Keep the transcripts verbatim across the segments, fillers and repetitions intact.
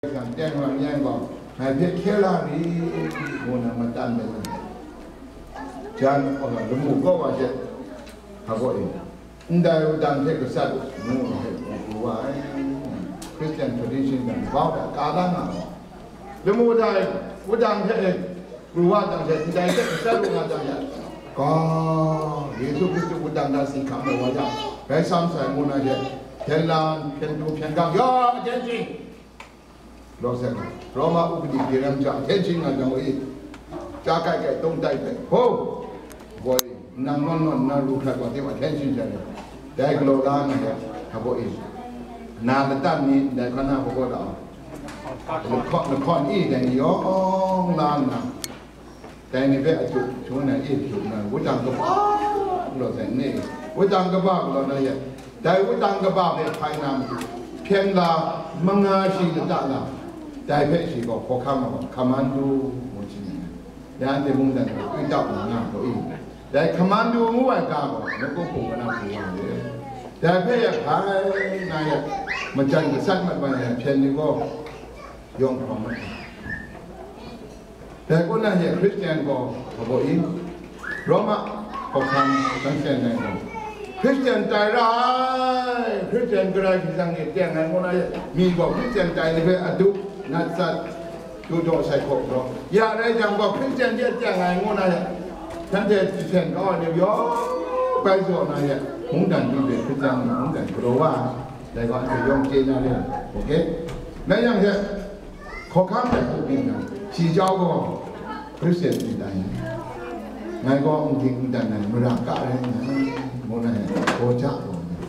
Yang teng lam yang gaw, ngai hpe hkye la ri, ngu na matan ai. Jan, lamu kaw wa hte, hpa gaw e, ndai wudang hte gasat u, ngu hpe pru wa ai. Christian tradition gaw, bau hta ka la nga gaw, lamu dai wudang hte e, pru wa dang hte, ndai hte gasat u nga dang hte, ga, Yesu Hkristu wudang hta si hkam ai wa jang, rai sam sai ngu na hte, hpyen la, hpyen du, hpyen gang, ya, attention! Law sek ai, Roma upadi hpyi ram ja, attention nga jang e, ja kai kai, tawng tai tai, ho! Boi, nang nawn nawn, nang ru hkrat wa tim, attention ja le. Dai galaw la nga ya, hpa gaw e, na latan ni, ndai hkan na hpa gaw da, lahkawn, lahkawn e, dai ni yawng la nna, dai ni hpe adu shangun ai e hpyu nna, wudang kaba galaw sai n-, wudang kaba galaw na ya, dai wudang kaba hpe hpai na matu, hpyen la, manga shi lata la, dai hpe shi gaw hkawhkam ai gaw, Kamandu ngu shi myit ai. Ya anhte mungdan gaw, wi tau na nga gaw i, dai Kamandu ngu ai ga gaw, nawku hpung kana hpung wa ye. Dai hpe ya hpai na ya, majan gasat mat wa ya hpyen ni gaw, yawng hkawm mat ai. Dai kaw na ye Hkristian gaw hpa gaw i? Roma hkawhkam Hkristian rai gaw, Hkristian tai ra ai, Hkristian karai kasang e teng ai ngu na ye, mi gaw Hkristian tai ni hpe adu, nat sat, du daw sai hkaw gaw, ya rai jang gaw Hkristian de teng ai ngu na ye, shanhte jahten kau ai ni yawng bai zaw na ye, mungdan ni hpe Hkristian mungdan galaw wa ai, dai gaw anhte yawng chye na re ai. Oke? Ngai yang hte, hkawhkam hpe hku byin yang, shi jau gaw, Hkristian myit dai ai. Ngai gaw n ging n dan ai, mara ka rai nna, ngu na ai, gaw ja gaw ai.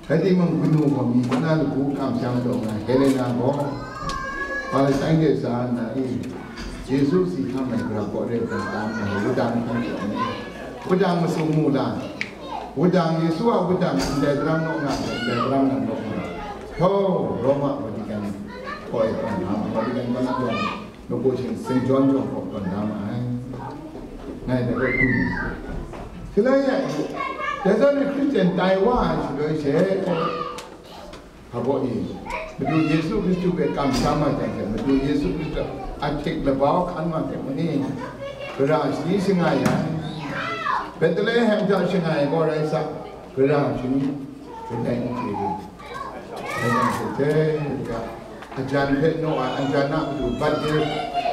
Rai timung, kanu gaw mi kana lagu kamsham taw nga ai, Helena gaw, Palestine de sa nna e, Yesu si hkam ai gara kaw re ai, tam ai, wudang hkang taw ai, wudang masum mu la, wudang, Yesu a wudang, ndai daram naw nga, ndai daram nga naw nga, htaw, Roma Vatican, Koi, Vatican, Vatican, Vatican, Nawku hte Saint John jawng hkawk tawn da ma ai. Ngai dai gaw dum. Shaloi ya, dai zawn ni Hkristian tai wa ai shaloi she, hpa baw e, Madu Yesu Hkristu hpe kamsham ai hte, Madu Yesu Hkristu a htik labau hkan wa hte mung ni, gara shani shangai ai. Betlehem hta shangai ai gaw rai sa, gara shani kadai n chye lu. Dai yang hte hte ga, ajan hpe naw ai, ajan a matu birthday,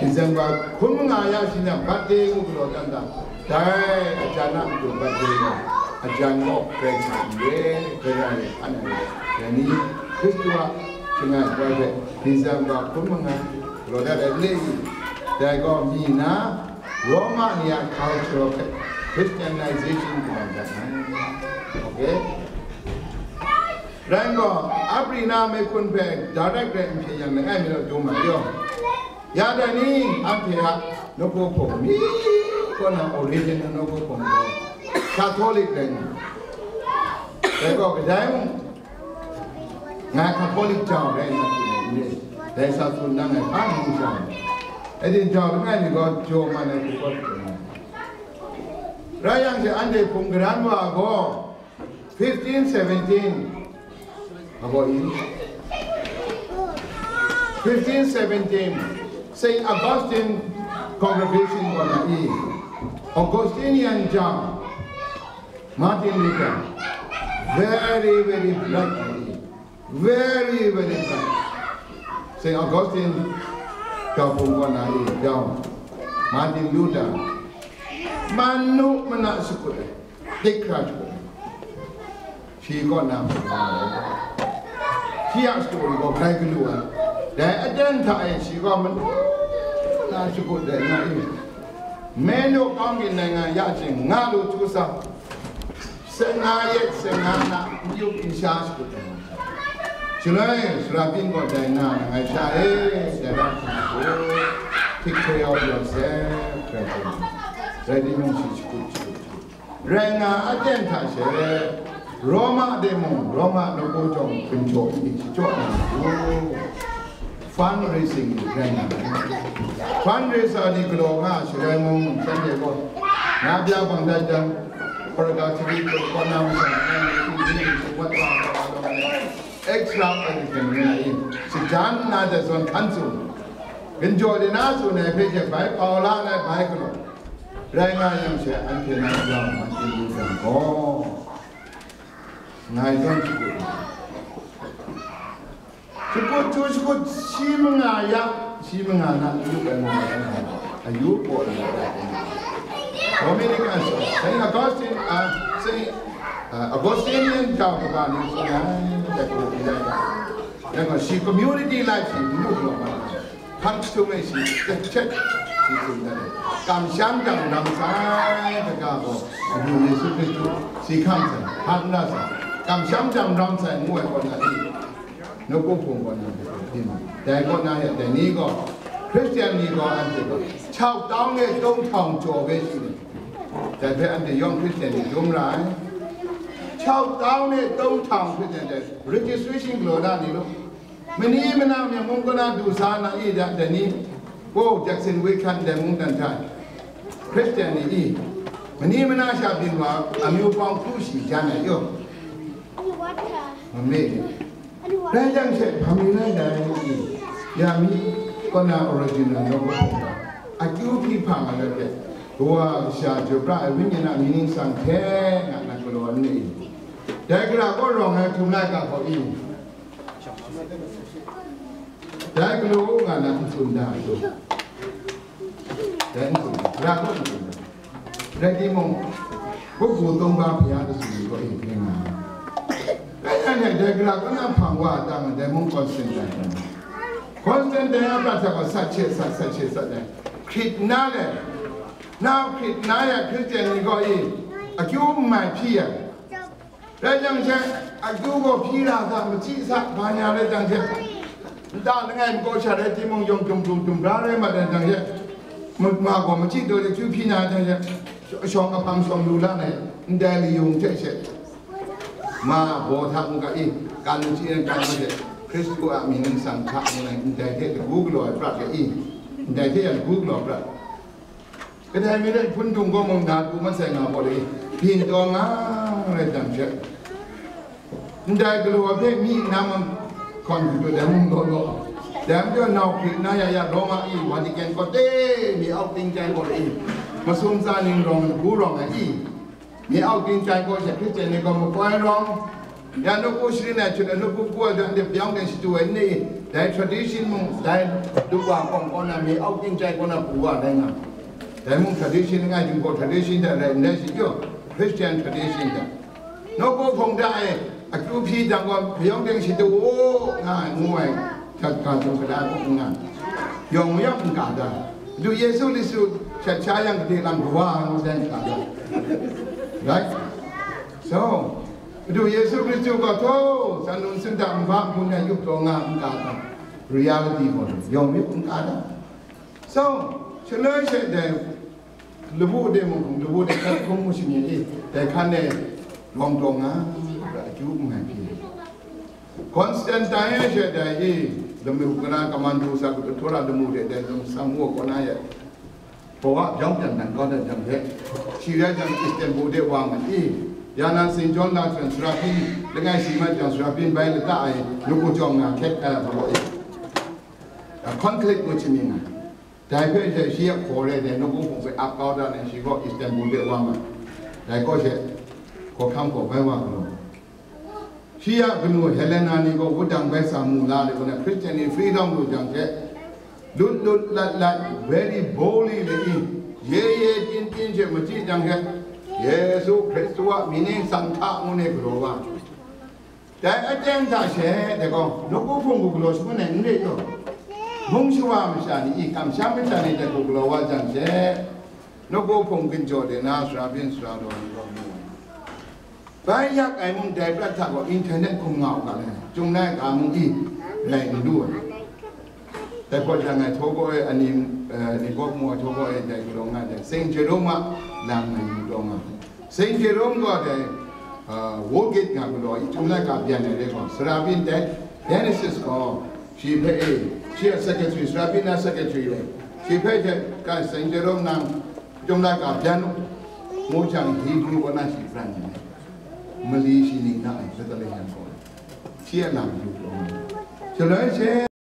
December hkun manga ya shi na birthday ngu galaw dan da, dai ajan a matu birthday gaw, ajan gaw Karai Kasang n re, Karai Kasang hkan ai, dai ni Hkristu a shangai ai hpe December hkun manga galaw dat ai le i, dai gaw mi na, Roma ni a cultural Christianization kaw dat ai. Okay? Rai gaw, Abri na mehkun hpe direct rai n hpyi yang langai mi law dum ai yaw. Ya dai ni, anhte a nawku hpung mi kaw na original nawku hpung gaw Catholic rai nga. Dai gaw kadai mung, ngai Catholic jau rai nga tsun ai n re. Dai sa tsun nang ai hpa n mu sha. Rai timung, jau langai mi gaw jaw man ai hku gaw tsun ai. Rai yang she, anhte hpung garan wa gaw, fifteen seventeen, hpa baw i? Fifteen seventeen, Saint Augustine Congregation kaw na i, Augustinian jau, Martin Luther, very, very bright lady, very, very bright. Saint Augustine jau hpung kaw na i jau, Martin Luther, manu mana shakut ai, dik hkra shakut ai. Shi kaw na hpung kaw na i, shi a shakut gaw grai galu ai. Dai aten hta e shi gaw manu mana shakut ai nga i, Menu kawng ginai nga ya jing nga lu htu sa, seng nga yet seng nga na n yup n sha shakut ai. Shaloi, sara byin gaw dai na, ngai sha e, dai ra hkra hku, take care of yourself, rai timung, rai timung shi shakut shakut hku. Rai nga aten hta she, Roma de mung, Roma nawku jawng hpun jaw mi shachyaw na matu, fundraising ni rai nga ai. Fundraiser ni galaw nga ai shaloi mung, shanhte gaw, na bya bang dat jang, Praga Cathedral kaw na masha, na ni hpyi ni sumwat wa ai, Extra ordinary ngu na i, shajan nna de zawn hkan tsun, ginjaw de na tsun ai hpe hte bai pau la ai bai galaw, rai nga yang she, anhte na yawng man chye lu jang gaw, ngai zawn shakut, shakut chyu shakut shi manga ya, shi manga na ayu ai mu ai, ayu paw ai. Dominican, Saint Augustine, uh, Saint uh, Augustinian jau kaba ni tsun ai, dat kru ni ai. Yang gaw shi community life shi manu gaw ma, hpang jahtum e shi, tek chet shi tsun dat ai. Kamsham jang ram sai kaga gaw, Amyu Yesu Hkristu shi hkam sai, hpa n ra sai, kamsham jang ram sai ngu ai kaw na i, nawku hpung kaw na hte byin. Dai kaw na ya, dai ni gaw, Hkristian ni gaw, anhte gaw, chau tau ne tong htawng jaw we shi ni, dai hpe anhte yawng Hkristian ni dum ra ai. Chau tau ne tong htawng Hkristian dai registration galaw na ni lu. Mani mana myen mung kaw na du sa na i, dai, dai ni, Paul Jackson Wade hkan dai mungdan hta, Hkristian ni i, mani mana sha byin wa, amyu pawng hkru shi jan ai yaw. Mame ni. Rai yang she, hpa mi rai dai i, ya mi kaw na original nawku hpung, akyu hpyi hpang ai rai hte, kawa kasha jaw pra ai wenyi na mying ningsang hte nga na galaw ai ni i. Dai gara kaw rawng ai htum laika hkaw i, dai galaw u nga na n tsun da ai. Dai n tsun da, gara kaw n tsun da. Rai timung, Hkunggu Tungba Hpya Dasu ni gaw e hpe nga ai. Rai yang hte dai gara kaw na hpang wa a ta nga, dai mung Constantine. Constantine a prat hta gaw sat she sat, sat she sat ai. Hkrit na le, nau hkrit na ya Hkristian ni gaw e akyu n mai hpyi ai. Rai jang she, akyu gaw hpyi ra sa, machyi sa, hpa nya rai jang she, nta langai makaw sha rai timung, yawng dum dum dum bra rai mat ai jang she, ma, ma gaw machyi taw de, akyu hpyi na jang she, shawng ahpang shawng lu la ai, ndai layung hte she, ma baw hta mungga i, kan machyi ai kan hte, Hkristu a mying ningsang hta ngu ai, ndai hte lagu galaw ai prat hte i, ndai hte yang lagu galaw ai prat. Kadai mi rai hpundung gaw mung na du masai nga gaw le, byin taw nga rai jang she, ndai galaw hpe mi na ma hkawn hku dai mung law law, dai majaw nau hkrit na ya ya Roma i, Vatican kaw te mi au ting chyai gaw le i, masum tsa ning rawng lagu rawng ai i, mi au ting chyai gaw she Hkristian ni gaw makoi rawng, ya nawku sharin ai hte nawku hku ai hte pyawng de shadu ai ni, dai tradition mung, dai lupwa hkawng kaw na mi au ting chyai kaw na pru wa rai nga. Dai mung tradition langai jung gaw tradition hta rai n rai shi jaw, Christian tradition hta. Nawku hpung hta e, akyu hpyi jang gaw, hpayawng teng shadu u nga ai, ngu ai, hta ga jung kada hku n nga, yawng mayawng n ga da. Madu Yesu Hkristu shat sha yang gade lam kawa ngu sai n ga da. Right? So, Madu Yesu Hkristu gaw htaw, san lun sin hta nba nhpun ya yup taw nga n ga da. Reality gaw, yawng mayawng n ga da. So, shaloi she dai, labu de mung hkum, labu de hkan hkum mu shing e, dai hkan e lawng taw nga, akyu n mai hpyi. Constantine she dai i, lamu kana kaman du sa, kut htura lamu de dai lung sang mu kaw na ya, bawa jawng pyan dan kau dan jang hte, shi rai jang Istanbul de wa ma i, ya nan Saint John Lateran Seraphim, langai si mat jang Seraphim bai lata ai, luk ku jawng nga hkek ai bawa i, conflict mu chiming ai. Dai hpe she shi a hkaw rai dai nawku hpung hpe ap kau da ai, shi gaw Istanbul de wa ma. Dai kaw she, hkawhkam gaw bai wa galaw. Shi a kanu Helena ni gaw wudang bai sa mu la ai, kaw na Christian ni freedom lu jang she, lut lut lat lat, very boldly le i, ye ye tyin tyin she machyi jang she, Yesu Hkristu a mying ningsang hta ngu ne galaw wa. Dai aten hta she, dai gaw, nawku hpung hku galaw shangun ai n re yaw, mung shawa masha ni i kamsham masha ni dai hku galaw wa jang she, nawku hpung ginjaw de na sara byin sara daw ni gaw mu ai. Bai yak ai mung dai prat hta gaw internet hkum nga u ga le, Chyum Laika mung i, lai n lu ai. Dai hpaw jang ai htaw gaw e, ani, eh, ni gaw mu ai htaw gaw e, dai galaw nga ai, Saint Jerome a lam ngai yu taw nga. Saint Jerome gaw dai, ah, Vulgate nga galaw i, Chyum Laika byan ai re gaw, sara byin dai, Dionysius gaw, shi hpe e, shi a secretary, sara byin na secretary e, shi hpe hte, kai Saint Jerome nang, Chyum Laika byan u, ngu jang Hebrew kaw na shi pran ai, mali shi ning na ai, Bethlehem gaw. shi a lam yu taw, shaloi she